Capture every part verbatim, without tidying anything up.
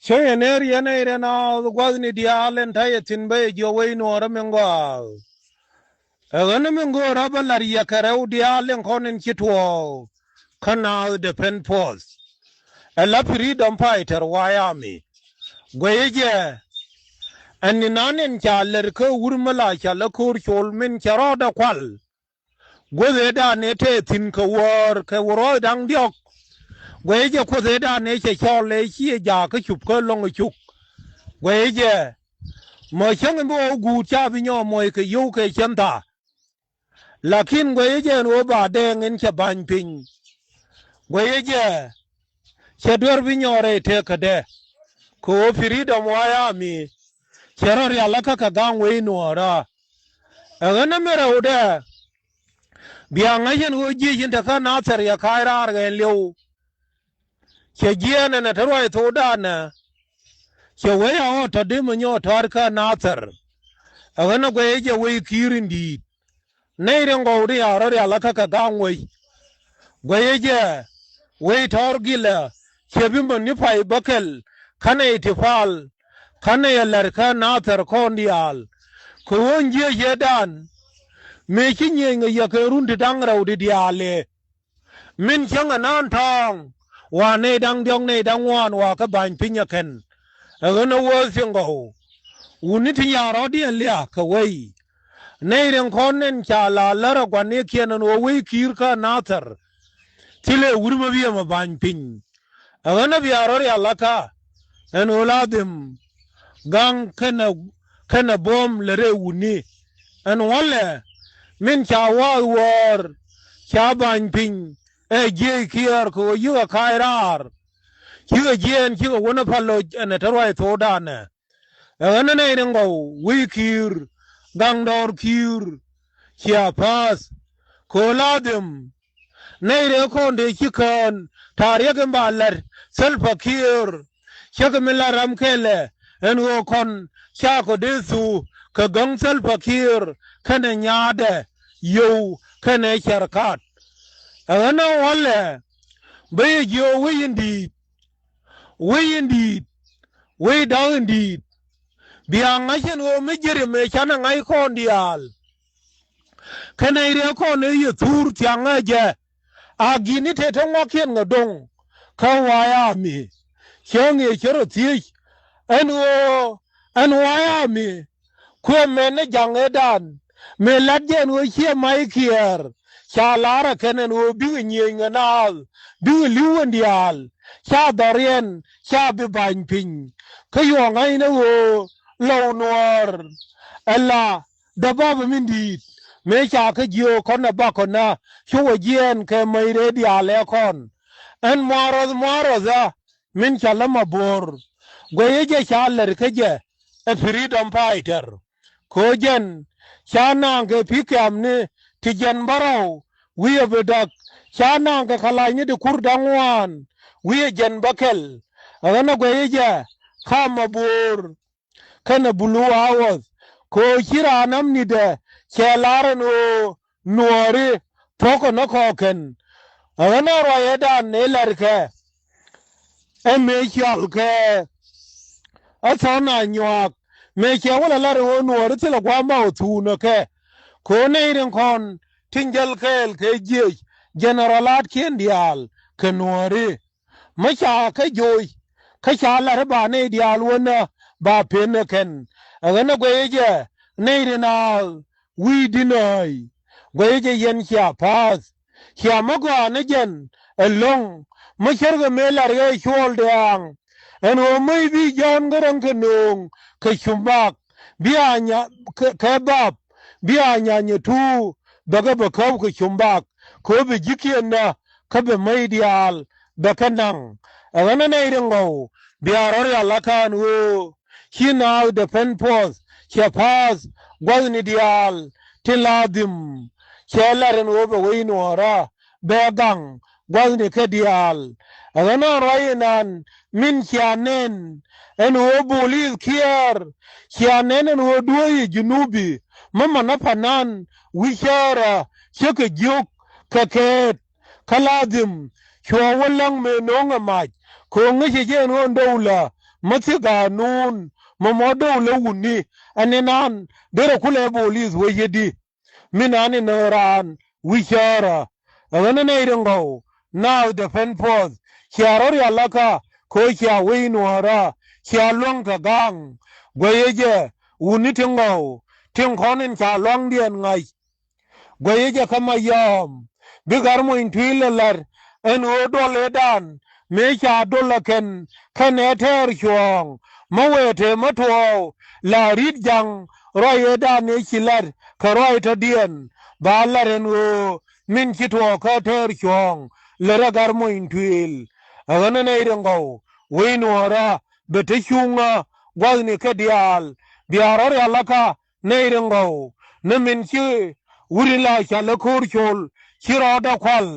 Cä yɛn ëë riɛn ɛ rɛn a gua̱thni diaal ɛn ta̱yɛ thi̱n bä yɛ jiɔ wec nuɔɔrä min gɔaa. Ɛ ɣän min go̱o̱rä bä la̱r yɛ kɛ rɛw diaal in kɔn in ci tuɔɔk kä naath depɛn puɔth. Ɛ la freedom fighter wayami. Guɛyɛ jɛ ɛn ni nan in ca lɛr kä wur mi la ca lä ko̱o̱r col min cɛ rɔɔdɛ kual. Guäth ëëdan ëë tëë thi̱n kɛ wäär kɛ wä ruɔ̱ɔ̱c da̱ŋ diɔ̱k. Guɛcɛ jɛ kuoth ëëdan ëë cɛ cɔl ëë ciɛ jaak kä cup kä lo̱ŋ ɛ cuk. Guɛcɛ jɛ mɔ cäŋ in bi ɣɔw guut ca bi nyɔɔk muɔc kɛ yio̱w kɛ cɛn thaa. Lakin guɛcɛ jɛ ɛn ɣöö ba dɛɛŋ in cɛ ba̱ny piny. Guɛcɛ jɛ cɛ duer bi nyɔɔr rɛy tëëkädɛ. Kɛ ɣöö freedom wayami cɛ rɔ rial kä kɛ ga̱ŋ wec nuɔɔrä. Ɛ ɣän mi rɛwdɛ bia ŋäc ɛn ɣöö jiëc in te kä Nathɛr yɛ ka̱a̱c raar ɣɛn liw. Cɛ jiɛɛn ɛn ɛ te ruac thokdanɛ. Cɛ wec a ɣɔt tɔ̱ di mi nyɔɔk tɔ̱a̱t kä Nathɛr. Ɛ ɣän ɛ guɛcɛ jɛ wec ki̱i̱r in di̱i̱t. Nɛy rin gɔw di a rɔ rial kä kɛ ga̱ŋ wec. Guɛcɛ jɛ wec tɔ̱r gilɛ cɛ bi män ni pay bäkɛl kä nɛy ti pal kä nɛy ɛ la̱r kä Nathɛr kɔn diaal. Kɛ ɣöö jiëc yɛdan mëë ci nyiëëc ŋäc yɛ kɛ run ti da̱ŋ rɛw ti diaal ëë. Min cäŋ ɛ naan tɔ̱ɔ̱ŋ wa nɛy da̱ŋ diɔ̱k nɛy da̱ŋ ŋuan wa kä ba̱ny piny ɛ kɛn. Ɛ ɣän ɛ wä thiŋ gɔw wuni ti nyaar rɔ̱diɛn liak kɛ wei. Nɛy rin kɔn nɛn ca la lär ɛ gua̱nikiɛn ɛn ɣöö wec ki̱i̱r kä Nathɛr. Thilɛ wur mi biɛ mɛ ba̱ny piny. Ɛ ɣän ɛ bia rɔ rial ɛ ka ɛn ɣöö la dhim ga̱ŋ kɛnɛ kɛnɛ buɔ̱m lɛ rɛy wuni. Ɛn walɛ min ca wa̱a̱ wäär ca ba̱ny piny ɛ jiëëc kiɛɛr kɛ ɣöö yikɛ ka̱a̱c raar. Cikɛ jiɛɛn cikɛ wänä paloc ɛn ɛ te ruac thokdanɛ. Ɛ ɣän ɛ nɛy rin gɔw wec ki̱i̱r ga̱ŋ dɔɔr ki̱i̱r cia pa̱a̱th. Kɛ ɣöö la dhim nɛy rɛɛ kɔn dee ci kään ta̱a̱ riɛk in ba la̱t Thalpa Kiir. Cäkɛ mi la ram kɛlɛ ɛn ɣöö kɔn cakɔ dee thuu kɛ gäŋ Thalpa Kiir kɛnɛ nyaatdɛ yio̱w kɛnɛ cɛr kaat. Ɛ ɣän ɛ walɛ bä yɛ jiöö wec in di̱i̱t. Wec in di̱i̱t wec da̱k in di̱i̱t. Bia ŋa̱c ɛn ɣöö mi ji̱ri mëë canɛ ŋa̱c kɔn diaal. Kɛnɛ riɛk kɔn ëë yɛ thuur thiaŋä jɛ. A gi̱ni tëë te ŋuakiɛn ŋä do̱ŋ kä wayami. Cäŋ yɛ cä rɔ thiec ɛn ɣöö ɛn wayami. Kuɛ mɛn ni ja̱ŋ ëëdan mëë lat jɛ ɛn ɣöö ciɛ mac kiɛɛr. Ca la̱r ɛ kɛn ɛn ɣöö bikɛ nyiëëny ŋä naath bikɛ li̱w ɛn diaal. Ca dhɔriɛn ca bi ba̱ny piny. Kä yuɔ̱ɔ̱ŋ ɣäcnɛ ɣöö lɔw nuɔɔr. Ɛla däbabä min di̱i̱t mëë ca kä jiöök kɔn ɛ bakɔnä. Cukɛ jiɛɛn kɛ mäc rɛɛ diaal ɛ kɔn. Ɛn mua̱a̱r rɔth mua̱a̱r rɔth ɛ min ca läm a bo̱o̱r. Guɛyä jɛ ca lɛr kä jɛ ɛ freedom fighter. Kɛ ɣöö jɛn ca naaŋ kɛ pi̱i̱ kɛ̈mni ti jɛn bärɔw wi̱i̱ ɛ bi däk. Ca naaŋ kɛ kɛ lacni ti kur da̱ŋ ŋuan wi̱i̱ ɛ jɛn bäkɛl. Ɛ ɣän ɛ guɛyä jɛ ka̱m a bo̱o̱r. Kɛnɛ bulu a wuɔth kɛ ɣöö ci raan am nitdɛ cɛ la̱r ɛn ɣöö nuɔɔri thuɔ̱kɛ ni kɔɔkɛn. Ɛ ɣän ɛ ruacɛdan ëë la̱rkɛ ɛ mëë cɔalkɛ ɛ thɔ̱n a nyuaak mëë cɛ wä lɛ la̱r ɛn ɣöö nuɔɔri thilɛ gua̱a̱th ma ɣöö thuunäkɛ. Kɛ ɣöö nɛy rin kɔn tin jäl kɛɛl kɛ jiëc jɛnɛrɔl laatkiɛn diaal kɛ nuɔɔri. Mi ca kä joc kä ca la̱r i̱ ba nɛy diaal wänä ba pen ɛ kɛn. Ɛ ɣän ɛ guɛyä jɛ nɛy rin a wi̱i̱ di̱n ɣɔ̱ɔ̱y. Guɛyä jɛ yɛn cia pa̱a̱th cia mi gɔaa ni jɛn ɛlɔ̱ŋ. Mi cärkɛ mëë la̱r ɣɛɛ cuɔl dɛ̈ɛ̈ŋ ɛn ɣöö mi bi jɔ̱ɔ̱n kä räŋ kɛ nööŋ kɛ cumbak bi a nya kɛ bap bi a nya nyɛ tuur. Bɛ kɛ bɛ käp kɛ cumbak kɛ ɣöö bɛ ji̱kiɛn nä kä bɛ mäc diaal bɛ kɛ naŋ. Ɛ ɣän ɛ nɛy rin gɔw bia rɔ̱ rial a ka̱n ɣöö ci naath depɛn puɔth cɛ pa̱a̱th gua̱thni diaal tin la dhim. Cɛ la̱r ɛn ɣöö bɛ wec nuɔɔrä bɛ gaŋ gua̱thni kä diaal. Ɛ ɣän ɛ ruac inan min cia nɛn ɛn ɣöö bo̱o̱l i̱ kiɛɛr cia nɛn ɛn ɣöö duɔ̱ɔ̱c i̱ junubi mi manä panan wi̱c cäärä cä kɛ jiök kɛ kɛɛt. Kä la dhim cuɔ wä läŋ mëë no̱o̱ŋ ɛ mac kɛ ɣöö ŋäcɛ jɛ ɛn ɣöö do̱wlä mä thiek ga̱a̱ nuun mä mɔ dɔw lä wuni. Ɛn ni naan derɛ kulɛ bolis wä yedi. Min an in raan wi̱c cäärä. Ɛ ɣän ɛ nɛy ri ŋɔw naath dɛ pɛn puɔth. Cia rɔ rial akä kɛ ɣöö cia wec nuɔ̱ɔ̱rä. Cia luäŋ kɛ ga̱a̱ŋ guɛyɛ jɛ wuni ti ŋɔw tin kɔn in ca lua̱ŋdiɛn ŋa̱c. Guɛyä jɛ kä Mayɔm bi Gat Mony Tuil ɛ la̱r ɛn ɣöö duɔl ëëdan mëë ca dol ɛ kɛn kɛnɛ tɛɛr cuɔ̱ɔ̱ŋ. Mä wëë tëë mä tuɔɔk la ri̱t ja̱ŋ ruac ëëdan ëë ci la̱r kɛ ruac tɔ̱diɛn ba la̱r ɛn ɣöö min ci tuɔɔk kä tɛɛr cuɔ̱ɔ̱ŋ lät ɛ Gat Mony Tuil. Ɛ ɣän ɛ nɛy ri ŋɔw wec nuɔ̱ɔ̱rä bɛ te cuŋä gua̱thni kɛ diaal bia rɔ rial akä nɛy ri ŋɔw ni min ci wut in la cɔal ɛ Ko̱r Col ci rɔɔdɛ kual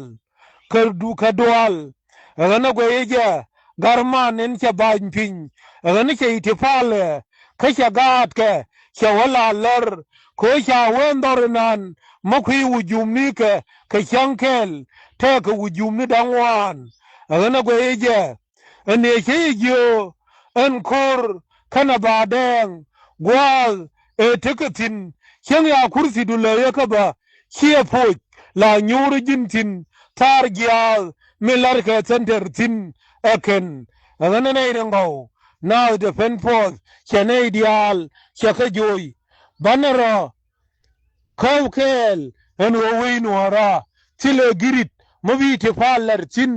kɛ du kɛ dual. Ɛ ɣän ɛ guɛyä jɛ Gat Man in cɛ ba̱ny piny. Ɛ ɣän cɛ i̱ ti palɛ kä cɛ gaatkɛ cɛ wä la lär kɛ ɣöö ca wee dhɔr inan mä kui̱ wujumnikɛ kɛ cäŋ kɛl tɛkɛ wujumni da̱ŋ ŋuan. Ɛ ɣän ɛ guɛyä jɛ ɛn ëë cä yɛ jiö ɛn ko̱r känɛ ba dɛɛŋ gua̱a̱th ëë tekɛ thi̱n. Cäŋ ya kurthidu lɛ yɛ kä bä ciɛ poc la nyuur ji̱n thi̱n thaar jiaath min la̱rkɛ thɛnter thi̱n. Ɛ kɛn ɛ ɣän ɛ nɛy ri ŋɔw naath dɛ pɛn puɔth cɛ nɛy diaal cɛ kä joc. Banɛ rɔ käp kɛɛl ɛn ɣöö wec nuɔ̱ɔ̱rä thilɛ gi̱rit mä bi ti pa̱a̱l la̱r thi̱n